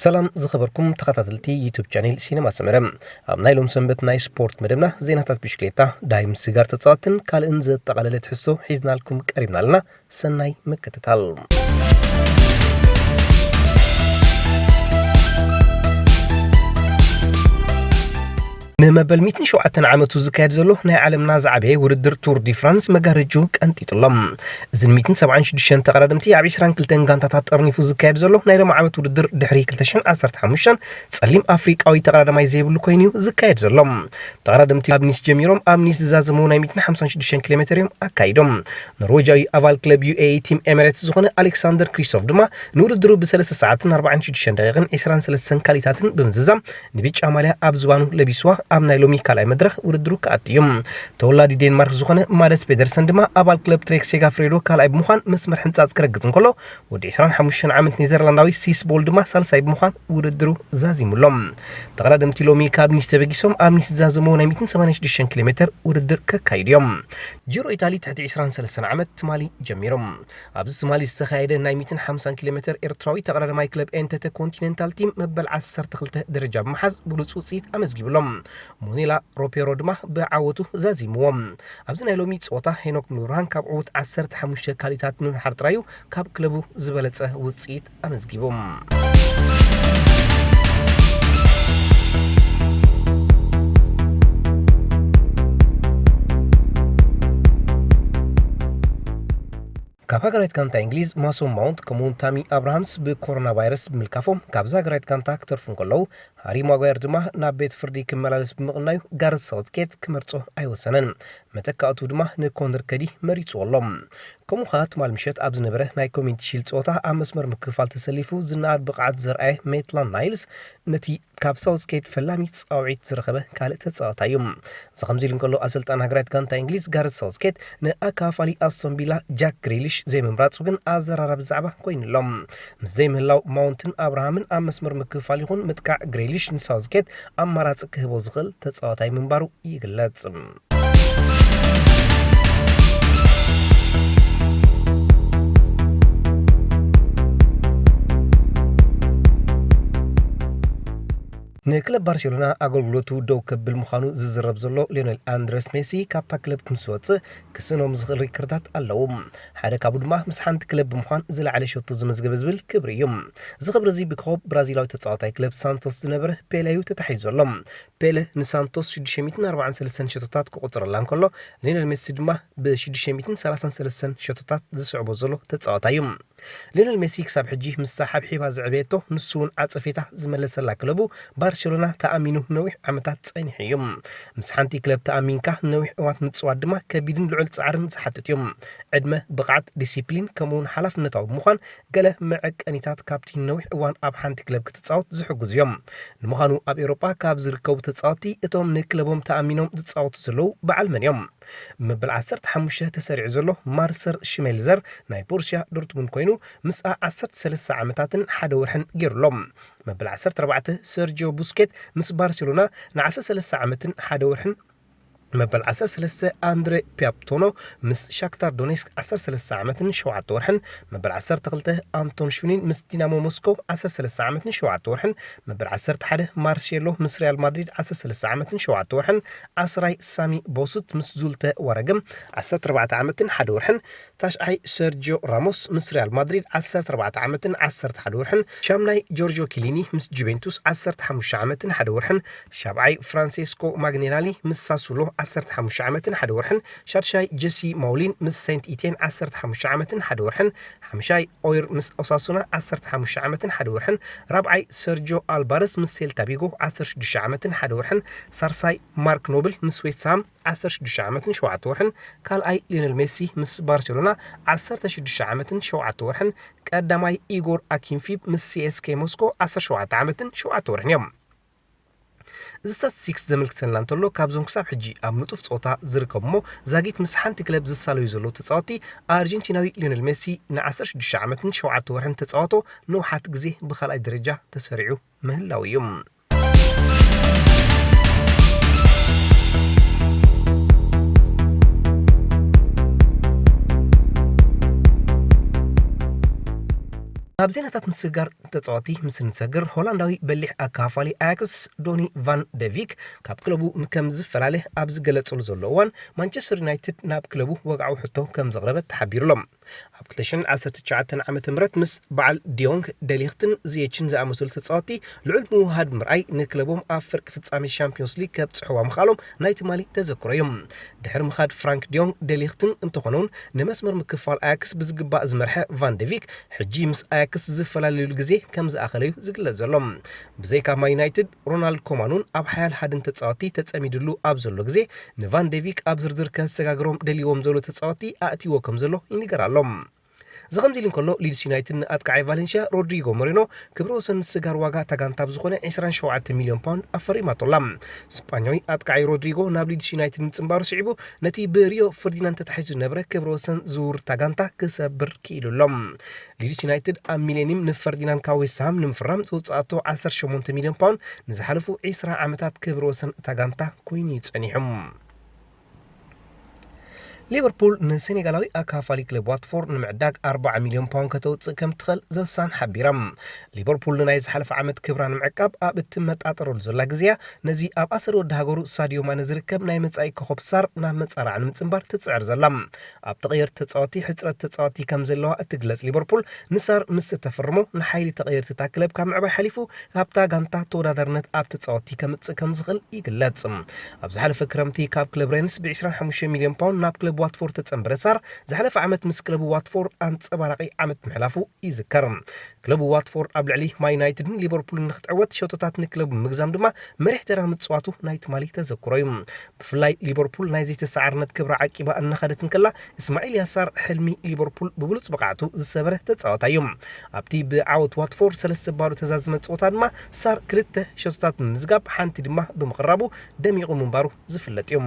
ሰላም ዝኸበርኩም ተኸታተልቲ ዩቱብ ቻኔል ሲነማ ሰመረ፣ ኣብ ናይ ሎም ሰንበት ናይ ስፖርት መደብና ዜናታት ብሽክሌታ፣ ዳይም ስጋር ተጻወትን ካልእን ዘጠቓለለ ትሕዝቶ ሒዝናልኩም ቀሪብና ኣለና። ሰናይ ምክትታል። ንመበል ሚእትን ሸውዓተን ዓመቱ ዝካየድ ዘሎ ናይ ዓለምና ዝዓበየ ውድድር ቱር ዲ ፍራንስ መጋረጁ ቀንጢጡ ኣሎ። እዚ ን ሚእትን ሰብዓን ሽዱሽተን ተቐዳደምቲ ኣብ ዒስራን ክልተን ጋንታታት ጠርኒፉ ዝካየድ ዘሎ ናይ ሎም ዓመት ውድድር፣ ድሕሪ ክልተ ሽሕን ዓሰርተ ሓሙሽተን ጸሊም ኣፍሪቃዊ ተቐዳዳማይ ዘይብሉ ኮይኑ እዩ ዝካየድ ዘሎ። ተቐዳደምቲ ኣብ ኒስ ጀሚሮም ኣብ ኒስ ዝዛዘሙ ናይ ሚእትን ሓምሳን ሽዱሽተን ኪሎ ሜትር እዮም ኣካይዶም። ኖርዌጃዊ ኣባል ክለብ ዩ ኤ ኢ ቲም ኤሚሬትስ ዝኾነ ኣሌክሳንደር ክሪስቶፍ ድማ ንውድድሩ ብሰለስተ ሰዓትን ኣርባዓን ሽዱሽተን ደቂቕን ዒስራን ሰለስተን ካሊታትን ብምዝዛም ንብጫ ማልያ ኣብ ዝባኑ ለቢስዋ ኣብ ናይ ሎሚ ካልኣይ መድረኽ ውድድሩ ክኣቱ እዩ። ተወላዲ ዴንማርክ ዝኾነ ማደስ ፔደርሰን ድማ ኣባል ክለብ ትሬክ ሴጋፍሬዶ ካልኣይ ብምዃን መስመር ሕንጻጽ ክረግጽ እንከሎ፣ ወዲ ዒስራን ሓሙሽተን ዓመት ኔዘርላንዳዊ ሲስ ቦል ድማ ሳልሳይ ብምዃን ውድድሩ ዛዚሙ ኣሎ። ተቐዳደምቲ ሎሚ ካብ ኒስ ተበጊሶም ኣብ ኒስ ዝዛዘሙ ናይ ሚእትን ሰማንያን ሽዱሽተን ኪሎ ሜትር ውድድር ከካይዱ እዮም። ጂሮ ኢታሊ ትሕቲ ዒስራን ሰለስተን ዓመት ትማሊ ጀሚሮም። ኣብዚ ትማሊ ዝተኻየደ ናይ ሚእትን ሓምሳን ኪሎ ሜትር ኤርትራዊ ተቐዳዳማይ ክለብ ኤንተተ ኮንቲኔንታል ቲም መበል ዓሰርተ ክልተ ደረጃ ብምሓዝ ብሉጽ ውጽኢት ኣመዝጊቡ ኣሎ። ሞኔላ ሮፔሮ ድማ ብዓወቱ ዛዚምዎ። ኣብዚ ናይ ሎሚ ጸወታ ሄኖክ ሙሉብርሃን ካብ ዕዉት ዓሰርተ ሓሙሽተ ካሊታት ንምድሓር ጥራዩ ካብ ክለቡ ዝበለጸ ውጽኢት ኣመዝጊቡ። ካብ ሃገራዊት ጋንታ እንግሊዝ ማሶን ማውንት ከምኡውን ታሚ ኣብርሃምስ ብኮሮና ቫይረስ ብምልካፎም ካብዛ ሃገራዊት ጋንታ ክተርፉ እንከለዉ፣ ሃሪ ማጓየር ድማ ናብ ቤት ፍርዲ ክመላለስ ብምቕናዩ ጋረት ሳውትጌት ክመርጾ ኣይወሰነን። መተካእቱ ድማ ንኮነር ከዲ መሪጽዎ ኣሎ። ከምኡ ኸኣ ትማል ምሸት ኣብ ዝነበረ ናይ ኮሚኒቲ ሺልድ ጸወታ ኣብ መስመር ምክፍፋል ተሰሊፉ ዝነኣድ ብቕዓት ዘርኣየ ሜትላንድ ናይልስ ነቲ ካብ ሳውዝጌት ፈላሚ ጻውዒት ዝረኸበ ካልእ ተጻዋታይ እዩ። እዚ ከምዚ ኢሉ እንከሎ፣ ኣሰልጣን ሃገራዊት ጋንታ እንግሊዝ ጋረት ሳውዝጌት ንኣካፋሊ ኣስቶን ቪላ ጃክ ግሪሊሽ ዘይምምራጹ ግን ኣዘራራቢ ዛዕባ ኮይኑ ኣሎ። ምስ ዘይምህላው ማውንትን ኣብርሃምን ኣብ መስመር ምክፍፋል ይኹን ምጥቃዕ ግሪሊሽ ንሳውዝጌት ኣማራጺ ክህቦ ዝኽእል ተጻዋታይ ምንባሩ ይግለጽ። ንክለብ ባርሴሎና ኣገልግሎቱ ደው ከብል ምዃኑ ዝዝረብ ዘሎ ሊዮኔል ኣንድረስ ሜሲ ካብታ ክለብ ምስ ወጽእ ክስእኖም ዝኽእል ሪከርታት ኣለዉ። ሓደ ካብኡ ድማ ምስ ሓንቲ ክለብ ብምዃን ዝለዓለ ሸቶ ዝመዝገበ ዝብል ክብሪ እዩ። እዚ ክብሪ እዚ ብኮኸብ ብራዚላዊ ተጻዋታይ ክለብ ሳንቶስ ዝነበረ ፔለ እዩ ተታሒዙ ዘሎ። ፔለ ንሳንቶስ ሽዱሽተ ሚእትን ኣርባዓን ሰለስተን ሸቶታት ክቑጽረላ እንከሎ፣ ሊዮኔል ሜሲ ድማ ብሽዱሽተ ሚእትን ሰላሳን ሰለስተን ሸቶታት ዝስዕቦ ዘሎ ተጻዋታይ እዩ። ሊዮኔል ሜሲ ክሳብ ሕጂ ምስታ ሓብሒባ ዘዕበየቶ፣ ንሱ እውን ዓጸፌታ ዝመለሰላ ክለቡ ባርሴሎና ተኣሚኑ ነዊሕ ዓመታት ጸኒሑ እዩ። ምስ ሓንቲ ክለብ ተኣሚንካ ነዊሕ እዋን ምጽዋት ድማ ከቢድን ልዑል ጻዕርን ዝሓትት እዩ። ዕድመ፣ ብቕዓት፣ ዲሲፕሊን ከምኡውን ሓላፍነታዊ ብምዃን ገለ መዐቀኒታት ካብቲ ነዊሕ እዋን ኣብ ሓንቲ ክለብ ክትጻወት ዝሕግዙ እዮም። ንምዃኑ ኣብ ኤውሮጳ ካብ ዝርከቡ ተጻወትቲ እቶም ንክለቦም ተኣሚኖም ዝጻወቱ ዘለዉ በዓል መን እዮም? መበል ዓሰርተ ሓሙሽተ ተሰሪዑ ዘሎ ማርሰል ሽሜልዘር ናይ ቦሩስያ ዶርትሙንድ ኮይኑ ምስኣ ዓሰርተ ሰለስተ ዓመታትን ሓደ ወርሕን ገይሩ ኣሎ። መበል ዓሰርተ ኣርባዕተ ሰርጂዮ ቡስኬት ምስ ባርሴሎና ንዓሰርተ ሰለስተ ዓመትን ሓደ ወርሕን፣ መበል ዓሰርተ ሰለስተ ኣንድሬ ፒያፕቶኖ ምስ ሻክታር ዶኔስክ ዓሰርተ ሰለስተ ዓመትን ሸውዓተ ወርሕን፣ መበል ዓሰርተ ክልተ ኣንቶን ሹኒን ምስ ዲናሞ ሞስኮ ዓሰርተ ሰለስተ ዓመትን ሸውዓተ ወርሕን፣ መበል ዓሰርተ ሓደ ማርሴሎ ምስ ሪያል ማድሪድ ዓሰርተ ሰለስተ ዓመትን ሸውዓተ ወርሕን፣ ዓስራይ ሳሚ ቦሱት ምስ ዙልተ ዋረግም ዓሰርተ ኣርባዕተ ዓመትን ሓደ ወርሕን፣ ታሽዓይ ሰርጂዮ ራሞስ ምስ ሪያል ማድሪድ ዓሰርተ ኣርባዕተ ዓመትን ዓሰርተ ሓደ ወርሕን፣ ሻምናይ ጆርጆ ኪሊኒ ምስ ጁቬንቱስ ዓሰርተ ሓሙሽተ ዓመትን ሓደ ወርሕን፣ ሻብዓይ ፍራንሴስኮ ማግኔላኒ ምስ ሳሱሎ ዓሰርተ ሓሙሽተ ዓመትን ሓደ ወርሕን፣ ሻድሻይ ጀሲ ማውሊን ምስ ሴንት ኢቴን ዓሰርተ ሓሙሽተ ዓመትን ሓደ ወርሕን፣ ሓምሻይ ኦይር ምስ ኦሳሱና ዓሰርተ ሓሙሽተ ዓመትን ሓደ ወርሕን፣ ራብዓይ ሰርጆ ኣልባረስ ምስ ሴልታ ቪጎ ዓሰርተ ሽዱሽተ ዓመትን ሓደ ወርሕን፣ ሳርሳይ ማርክ ኖብል ምስ ዌስትሃም ዓሰርተ ሽዱሽተ ዓመትን ሸውዓተ ወርሕን፣ ካልኣይ ሊዮኔል ሜሲ ምስ ባርሴሎና ዓሰርተ ሽዱሽተ ዓመትን ሸውዓተ ወርሕን፣ ቀዳማይ ኢጎር ኣኪንፊብ ምስ ሲ ኤስ ኬ ሞስኮ ዓሰርተ ሸውዓተ ዓመትን ሸውዓተ ወርሕን እዮም። እዚ ስታቲስቲክስ ዘመልክተልና እንተሎ፣ ካብዞም ክሳብ ሕጂ ኣብ ንጡፍ ጸወታ ዝርከቡ እሞ ዛጊት ምስ ሓንቲ ክለብ ዝሳለዩ ዘለዉ ተጻወትቲ፣ ኣርጀንቲናዊ ሊዮኔል ሜሲ ን ዓሰርተ ሽዱሽተ ዓመትን ሸውዓተ ወርሕን ተጻወቶ ንውሓት ግዜ ብኻልኣይ ደረጃ ተሰሪዑ ምህላው እዩ። ናብ ዜናታት ምስግጋር ተጻዋቲ ምስ እንሰግር፣ ሆላንዳዊ በሊሕ ኣካፋሊ ኣያክስ ዶኒ ቫን ደቪክ ካብ ክለቡ ከም ዝፈላለ ኣብ ዝገለጸሉ ዘሎ እዋን፣ ማንቸስተር ዩናይትድ ናብ ክለቡ ወግዓዊ ሕቶ ከም ዘቕረበ ተሓቢሩሎም። ኣብ ክልተ ሽሕን ዓሰርተ ትሽዓተን ዓመተ ምህረት ምስ በዓል ዲዮንግ፣ ደሊኽትን ዚየችን ዝኣመሰሉ ተጻወቲ ልዑል ምውሃድ ምርኣይ፣ ንክለቦም ኣብ ፍርቂ ፍጻሜ ሻምፒዮንስ ሊግ ከብጽሕዋ ምኽኣሎም ናይ ትማሊ ተዘክሮ እዩ። ድሕሪ ምኻድ ፍራንክ ዲዮንግ፣ ደሊኽትን እንተኾነውን ንመስመር ምክፋል ኣያክስ ብዝግባእ ዝመርሐ ቫን ደቪክ፣ ሕጂ ምስ ኣያክስ ዝፈላለዩሉ ግዜ ከም ዝኣኸለዩ ዝግለጽ ዘሎ። ብዘይካ ማን ዩናይትድ፣ ሮናልድ ኮማኑን ኣብ ሓያል ሃድን ተጻወቲ ተጸሚድሉ ኣብ ዘሎ ግዜ፣ ንቫን ደቪክ ኣብ ዝርዝር ከሰጋግሮም ደልይዎም ዘሎ ተጻወቲ ኣእትይዎ ከም ዘሎ ይንገር ኣሎ። እዚ ከምዚ ኢሉ እንከሎ፣ ሊድስ ዩናይትድ ንኣጥቃዓይ ቫለንሽያ ሮድሪጎ ሞሬኖ ክብረ ወሰን ምስጋር ዋጋ እታ ጋንታ ብዝኾነ ዕስራን ሸውዓተ ሚልዮን ፓውንድ ኣፈሪማቶ ኣላ። ስጳኛዊ ኣጥቃዓይ ሮድሪጎ ናብ ሊድስ ዩናይትድ ምጽንባሩ ስዒቡ፣ ነቲ ብሪዮ ፈርዲናንድ ተታሒዙ ዝነበረ ክብረ ወሰን ዝውውር እታ ጋንታ ክሰብር ክኢሉ ኣሎ። ሊድስ ዩናይትድ ኣብ ሚሌኒየም ንፈርዲናንድ ካብ ዌስትሃም ንምፍራም ዘውጽኣቶ ዓሰርተ ሸሞንተ ሚልዮን ፓውንድ ንዝሓለፉ ዕስራ ዓመታት ክብረ ወሰን እታ ጋንታ ኮይኑ እዩ ጸኒሑ። ሊቨርፑል ንሴኔጋላዊ ኣካፋሊ ክለብ ዋትፎርድ ንምዕዳግ ኣርባዓ ሚልዮን ፓውንድ ከተውጽእ ከም ትኽእል ዘሳን ሓቢራ። ሊቨርፑል ንናይ ዝሓለፈ ዓመት ክብራ ንምዕቃብ ኣብ እትመጣጠረሉ ዘላ ግዜያ፣ ነዚ ኣብ ኣሰር ወዲ ሃገሩ ሳዲዮ ማነ ዝርከብ ናይ መጻኢ ኮኸብ ሳር ናብ መጻርዓ ንምጽንባር ትጽዕር ዘላ። ኣብ ተቐየርቲ ተጻወቲ ሕጽረት ተጻወቲ ከም ዘለዋ እትግለጽ ሊቨርፑል፣ ንሳር ምስ እተፈርሞ ንሓይሊ ተቐየርቲ እታ ክለብ ካብ ምዕባይ ሓሊፉ ኣብታ ጋንታ ተወዳዳርነት ኣብ ተጻወቲ ከምጽእ ከም ዝኽእል ይግለጽ። ኣብ ዝሓለፈ ክረምቲ ካብ ክለብ ሬንስ ብ ዕስራን ሓሙሽተ ሚልዮን ፓውንድ ናብ ክለብ ዋትፎርድ ተጸንበረ ሳር፣ ዝሓለፈ ዓመት ምስ ክለቡ ዋትፎርድ ኣንጸባራቒ ዓመት ምሕላፉ ይዝከር። ክለቡ ዋትፎርድ ኣብ ልዕሊ ማን ዩናይትድን ሊቨርፑልን ንክትዕወት ሸቶታት ንክለቡ ምግዛም ድማ መሪሕ ተራ ምጽዋቱ ናይ ትማሊ ተዘክሮ እዩ። ብፍላይ ሊቨርፑል ናይ ዘይተሰዓርነት ክብራ ዓቂባ እናኸደት እንከላ፣ እስማዒል ያሳር ሕልሚ ሊቨርፑል ብብሉጽ ብቕዓቱ ዝሰበረ ተጻዋታይ እዩ። ኣብቲ ብዓወት ዋትፎርድ ሰለስተ ባዶ ተዛዝመ ጸወታ ድማ ሳር ክልተ ሸቶታት ብምምዝጋብ ሓንቲ ድማ ብምቕራቡ ደሚቑ ምንባሩ ዝፍለጥ እዩ።